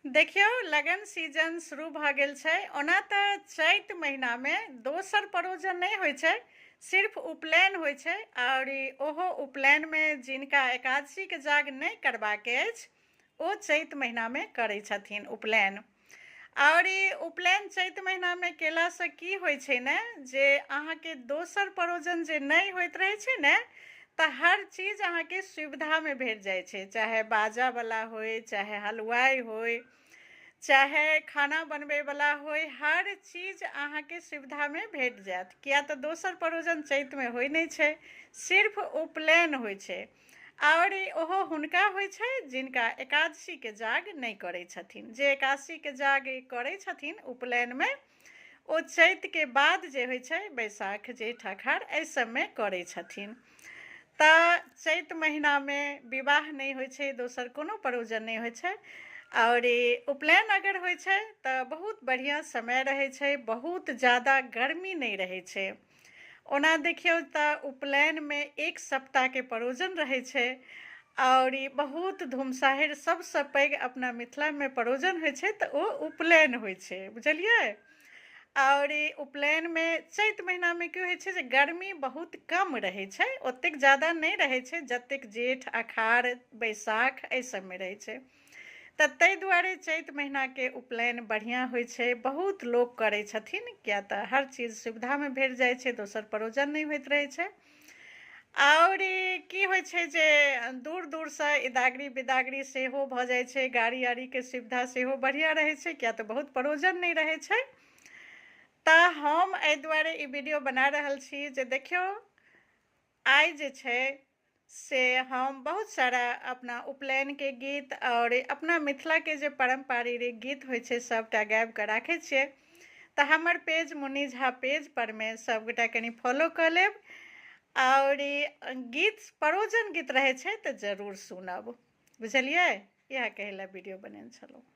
देखियौ, लगन सीजन शुरू भऽ गेल छै। ओना तऽ चैत महिनामे दोसर परोजन नहि होइ छै, सिर्फ उपनयन होइ छै। आओर ओहो उपनयनमे जिनका एकादशीके जाग नहि करबाक अछि ओ चैत महिनामे करै छथिन उपनयन। आओर ई उपनयन चैत महिनामे केलासँ की होइ छै ने जे अहाँके दोसर परोजन जे नहि होइत रहै छै ने, तऽ हर चीज अहाँके सुविधामे भेट जाइ छै, चाहे बाजावला होइ, चाहे हलुआइ होइ, चाहे खाना बनबैवला होइ, हर चीज अहाँके सुविधामे भेट जायत। किया तऽ दोसर परोजन चैतमे होइ नहि छै, सिर्फ उपनयन होइ छै। आओर ओहो हुनका होइ छै जिनका एकादशीके जाग नहि करै छथिन। जे एकादशीके जाग करै छथिन उपनयनमे, ओ चैतके बाद जे होइ छै, बैसाख जेठ अखाड़, एहि सबमे करै छथिन। तऽ चैत महिनामे विवाह नहि होइ छै, दोसर कोनो परोजन नहि होइ छै। आओर उपनयन अगर होइ छै तऽ बहुत बढ़िआँ समय रहै छै, बहुत ज्यादा गर्मी नहि रहै छै। ओना देखियौ तऽ उपनयनमे एक सप्ताहके परोजन रहै छै आओर ई बहुत धुमसाहरि सबसँ पैघ अपना मिथिलामे परोजन होइ छै तऽ ओ उपनयन होइ छै, बुझलियै। आओर ई उपनयनमे चैत महिनामे की होइ छै जे गर्मी बहुत कम रहै छै, ओतेक ज्यादा नहि रहै छै जतेक जेठ अखाड़ बैसाख एहि सबमे रहै छै। तऽ ताहि दुआरे चैत महिनाके उपनयन बढ़िआँ होइ छै, बहुत लोक करै छथिन, किया तऽ हर चीज सुविधामे भेट जाइ छै, दोसर परोजन नहि होइत रहै छै। आओर की होइ छै जे दूर दूरसँ इदागरी बिदागरी सेहो भऽ जाइ छै, गाड़ी आड़ीके सुविधा सेहो बढ़िआँ रहै छै, किया तऽ बहुत परोजन नहि रहै छै। तऽ हम एहि दुआरे ई वीडियो बना रहल छी जे देखियौ आइ जे छै से हम बहुत सारा अपना उपनयनके गीत आओर अपना मिथिलाके जे पारम्परिक गीत होइ छै सबटा गाबिकऽ राखै छियै। तऽ हमर पेज मुन्नी झा पेज परमे सबगोटा कनि फॉलो कऽ लेब। आओर गीत परोजन गीत रहै छै तऽ जरूर सुनब, बुझलियै। इएह कहै लए वीडियो बनेने छलहुँ।